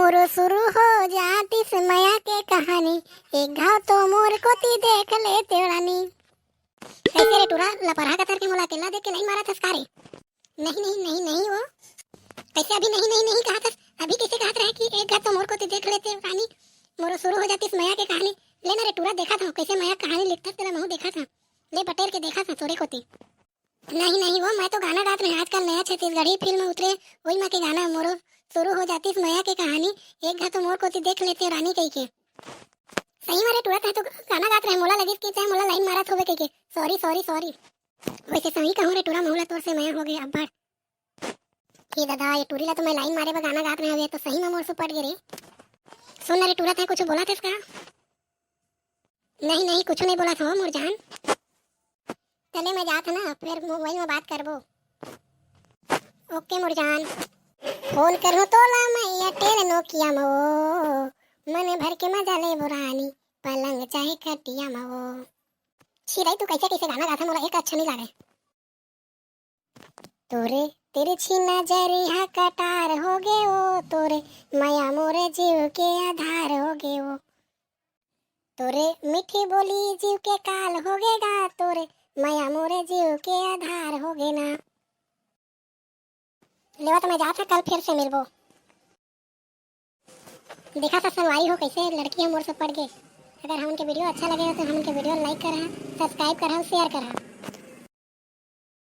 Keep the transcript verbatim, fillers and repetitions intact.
मोरो शुरू हो जातिस मया के कहानी, एक घाव तो मोर कोती देख लेते रानी। कैसे रे टूरा, लपरहा कथर के मोला अकेला देख के लाइन मारत हस का रे? नहीं, नहीं, नहीं, नहीं वो। कैसे अभी नहीं, नहीं, नहीं कहत हस? अभी कैसे कहत रहे कि एक घाव तो मोर कोती देख लेते रानी, मोरो शुरू हो जातिस मया के कहानी। ले ना रे टूरा, देखत हूँ कैसे मया कहानी लिखत तेला महू देखत हूँ। ले बटेर के देखत हूँ तोरे कोती। नहीं, नहीं वो, मैं तो गाना गात रहे। आजकल नया छत्तीसगढ़ी फिल्म उतरे, वही मा के गाना, मोरो शुरू हो जातिस मया के कहानी, एक घाव तो मोर कोती देख लेते रानी कही के। सही मा रे टूरा, तैं तो गाना गात रहे, मोला लगिस कि तैं मोला लाइन मारत होबे कही के। Sorry, sorry, sorry. वैसे सही कहूँ रे टूरा, महू ला तोर से मया हो गए अब्बड़। हे दादा, ये टूरी ला तो मैं लाइन मारे बर गाना गात रहे हवे, तो सही मा मोर से पट गे रे। सुन ना रे टूरा, तैं कुछ बोलत हस का? नहीं, नहीं, कुछ नहीं बोलत हूँ मोर जान। चले, मैं जात हूँ ना, फिर मोबाइल में बात करबो। ओके मोर जान। फोन करूँ तोला मैं एयरटेल नोकिया में वो, मन भर के मजा लेबो रानी, पलंग चाहे खटिया में वो। छी दाई, तू कैसे कैसे गाना गाथा, मोला एक अच्छा नहीं लागे। तोरे तिरछी नजरिया कटार हो गे ओ, तोरे मया मोरे जीव के आधार हो गे ओ। तोरे मीठी बोली जीव के काल हो गे गा, तोरे मया मोरे जीव के आधार हो गे ना। लेवा तो मैं जात हूँ, कल फिर से मिलबो। देखा था संगवारी हो, कैसे लड़की ह मोर से पट गे। अगर हमन के वीडियो अच्छा लगे हो तो हमन के वीडियो लाइक करहा, सब्सक्राइब करहा, शेयर करहा।